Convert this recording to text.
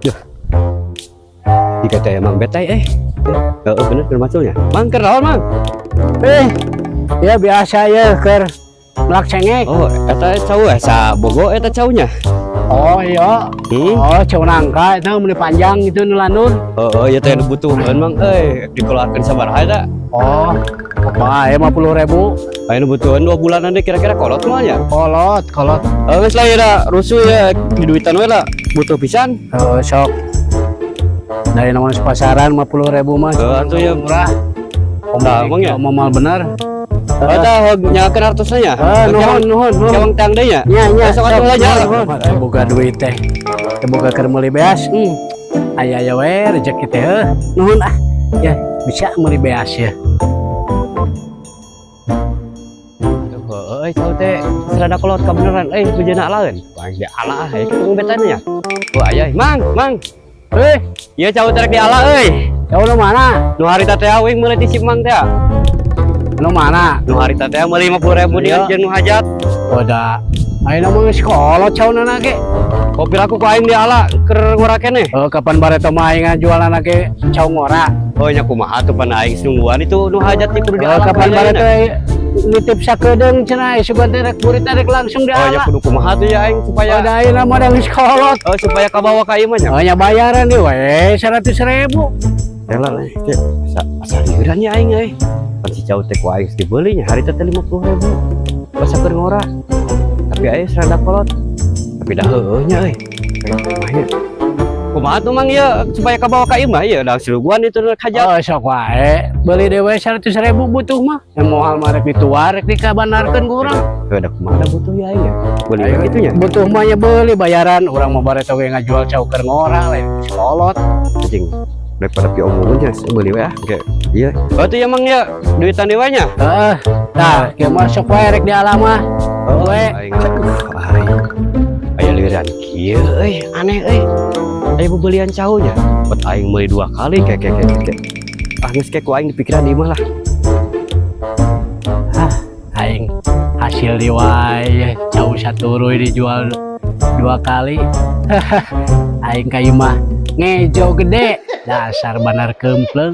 Duh. Jika teh emang betai eh. Heeh, bener keur maculnya. Mang, keur naon, Mang? Eh, ya biasa ya keur melak cengek. Oh, eta cau eh sabogo eta caunya. Oh iya. Oh, cau nangka itu meuni panjang itu nu lanur. Oh, iya teh nu butuheun, Mang, euy, dikeluarkeun sabaraha eta? Oh, apa ya 50.000. Aya nu butuheun 2 bulanan deh, kira-kira kolot mah nya. Kolot, kolot. Oh, geus lah ya da, rusuh ya di duitan we lah, butuh pisan. Oh, sok. Dari nama pasaran 50.000 mah. Oh, atuh ya. Murah. Nah, emang ya? Moal bener. Oh, eta nyakeun artosna nya. Eh, nuhun, nuhun, nuhun. Cawang tang deui nya. Nya, nya. Sok atuh lah, jalan. Nuhun. Boga duit teh. Teh boga keur meuli beas. Aya aya we rezeki teh heuh. Nuhun ah. Ya, bisa meuli beas ya. Aduh, euy, cau teh serada kolot kabeneran euy, bejana lain. Wah, di ala ah, ieu kitu betana nya. Wah, aya, Mang, Mang. Eh, Ieu cau teh rek di ala euy. Cau nu mana? Nu harita teh uing meuli ti si Mang teh. Nu mana? Nu harita teh meuli 50.000 dia jeung nu hajat. Oh, da. Ayeuna mah geus kolot cauna ge. Kopi aku ku aing di ala keur ngora keneh. Oh, kapan bareto mah aing ngajualan ge cau ngora. Oh, nya kumaha tuh pan aing nungguan itu nu hajat teh kudu di Oh, ala. kapan bareto nitip sakedeung cenah sugan teh rek burit rek langsung di Oh, nya ala. kudu kumaha tuh ya aing supaya Oh, da ayeuna mah da geus kolot. Oh, supaya kabawa ka ieu mah nya. Oh, nya bayaran deui we 100.000. Elah lah, teh asa asa lieuran ya aing euy. Pan si cau teh ku aing geus dibeli nya harita teh 50.000. Basa keur ngora. Tapi aing serada kolot. Tapi dah heueuh nya euy. Kumaha nya? Kumaha tuh, Mang, ieu supaya kabawa ka imah ieu da siluguan itu nu hajat. Oh, sok wae. Beli deui we 100.000 butuh mah. Yang moal mah rek dituar rek dikabanarkeun ku urang. Heuh, da kumaha da butuh ya aing ya. Beli we kitu nya. Butuh mah ya beli bayaran urang mah bareto ge ngajual cau keur ngora lain geus kolot. Anjing daripada pi omongan nya beli we ah. Oke. Iya. Oh, tuh ya, Mang, ya duitan deui we nya. Heeh. Tah, kieu mah sok wae rek di ala mah. Oh, We. aing aduh aing. Aya lieuran kieu euy, aneh euy. Aya bebelian cau nya. Bet aing meuli dua kali kayak kayak kayak kayak. Ah, geus kayak ku aing dipikiran di imah lah. Aing hasil di wae cau saturuy dijual dua kali. Aing ka imah ngejo gede dasar banar kempleng.